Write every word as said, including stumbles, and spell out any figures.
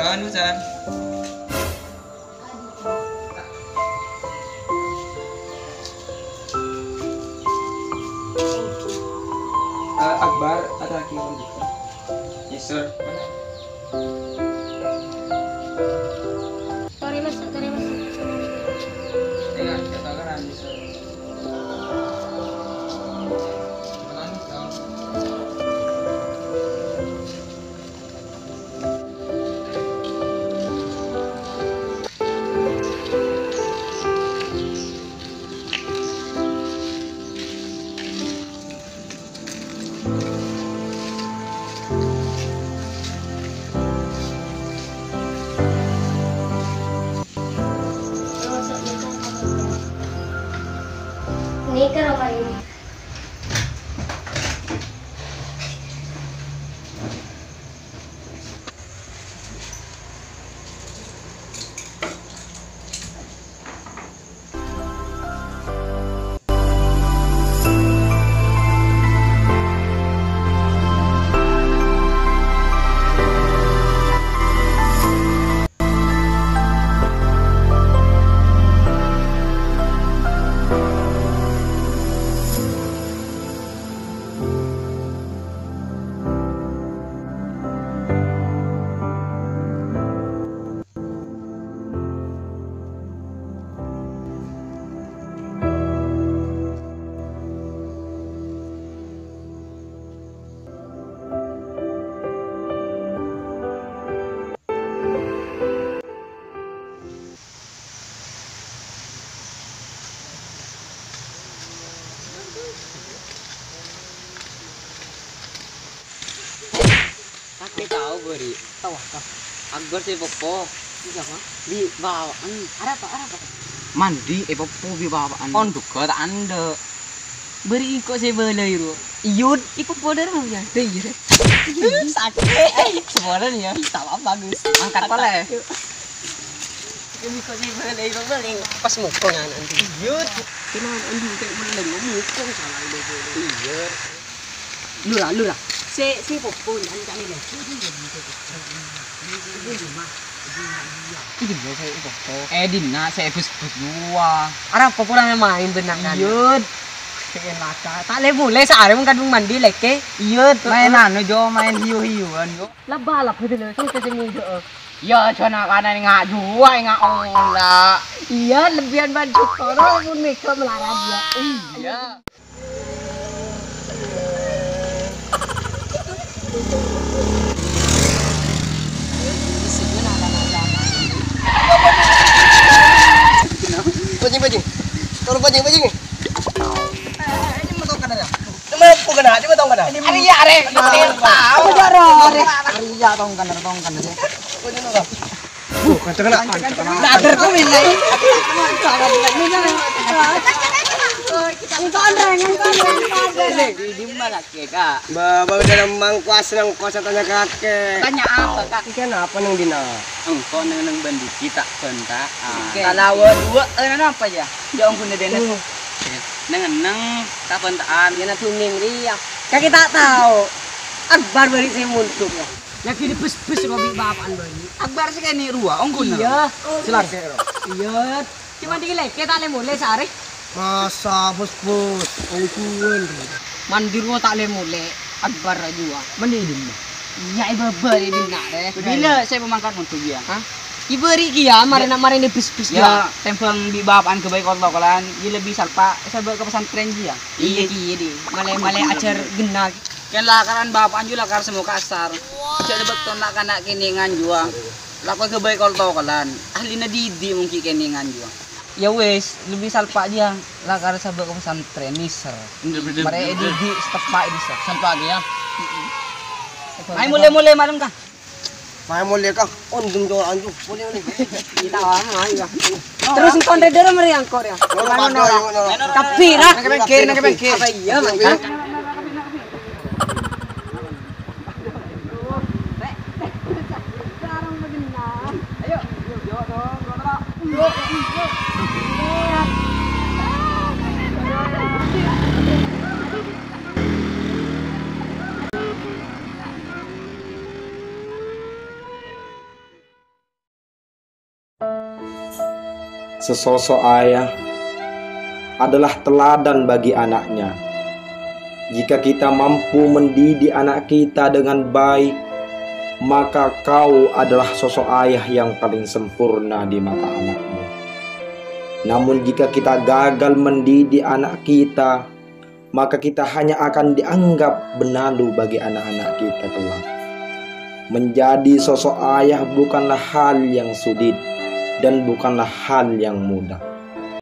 Anu, San. Eh, Akbar, ada lagi yang mau. Yes, sir. Sorry, Mas. Sorry, Mas. Dengan kata-kata, yes, sir. Nèka roma ini. Kakè tao, Bari. Tao apa? Akbar sè èpoppo. Iyâ, Pak. Bi' bapa'na. Arapa, arapa? Mandi èpoppo bi' bapa'na. Ondughâ ta' endâ'. Bari engko' sè bâlâi, ro. Iyut. Èpoppo dâri mana, ya? Dâri, ya. Sakè'. Eh, sebulan, ya. Tak apa-apa, Gus. Angkat polè. Yuk. Engko' sè bâlâi, ro, bâlâi. Pas mokol, anak, Andi. Iyut. Kena Andi, kayak meleng, mokol, salah, iyut. Lurah, lurah. Sè, sè èpoppo, Andi, tak nilai. Iyut, Mak. Iyut, Mak. Iyut, Mak, sè èpoppo. Eh, dinna' sè bus-bus dua. Arapa polana maèn bân na'-kana'? Iyut. Sè laka. Ta' lè molè saarè mon kadhung mandi lèkè. Iyut, maènan, Jo, maèn hiyu-hiyuan, Jo. Laba-laba dulu, sè sè ngidu'â. Iyâ, jhâ' na'-kana' nga' jhuwâ, nga' ola. Iyâ, lebbiyân bân jhuko, ro, mon mèghâ malarat, ya. Iyâ. Pancing, pancing. Turun pancing, pancing. Ini mau tongkat aja. Ini mau tongkat aja. Ini mau tongkat aja. Ini mau tongkat aja. Ini mau tongkat aja. Ini mau tongkat aja. Bukan, tengah. Dader tuh, Min, lain. Engkau orang, engkau orang. Di, di mana, Kak? Ba, ba, udah nang mangkuas nang kos tanya kakek. Tanya apa, Kak? Ini kan apa nang dina? Engko' neng-neng bandigi tak banta. Ah, oke. Talawa dua, eh, nana apa ya? Ya ampun, Denes. Hmm. Neng-neng tak bantaan. Ya, na duning, iya. Kakek tak tahu. Akbar balik saya muntuk, ya. Lagi di bus-bus kok bi' bapa'an bâli. Akbar sè kènè' rowa, ongghu. Iyâ. Selar sè ro. Iyâ. Cuma dikit lagi, ta' lè molè saarè. Masa bus-bus, ongghuwân. Mandi rowa ta' lè molè, Akbar rowa. Mandi è dimma? Iyâ, è bâbâ è dinna', rè. Bilâ sè pamangkat monto, iyâ? Hah? Iyâ bâri' kèya, marèna, marèna bus-bus, iyâ. Tèmbhâng bi' bapa'an ghâbây kol-tokolan, iyâ lebbi salpa', sabâ' ka pesantren, iyâ. Iyâ, iyâ, iyâ. Malè, malè ajhâr ghenna. Kèng lakaran bapa'an jhu lakar sè mokasar. Jhâ' è bâkto na'-kana' kènèngan jhuwa. Lako ghâbây kol-tokolan. Ahlina dhibi' mon ghi' kènèngan jhuwa. Yâ wis, lebbi salpa' jiyâ. Lakar sabâ' ka pesantren, nèser. Marè è dhibi' sè teppa' è dissa'. Salpa' kèya. Ayo molè-molè malem, Kang. Mayu molè, Kang. Ondhem coran, Cuk. Molè, molè. Kita lama, ayo, Kang. Terus engko' rè dârâ marè engko' rè. Kabbhi, ra. Neng pèngghir, neng pèngghir. Apa iyâ, Mang, Kang? Ayo. Sesosok ayah adalah teladan bagi anaknya. Jika kita mampu mendidik anak kita dengan baik, maka kau adalah sosok ayah yang paling sempurna di mata anakmu. Namun, jika kita gagal mendidik anak kita, maka kita hanya akan dianggap benalu bagi anak-anak kita kelak. Menjadi sosok ayah bukanlah hal yang sulit dan bukanlah hal yang mudah.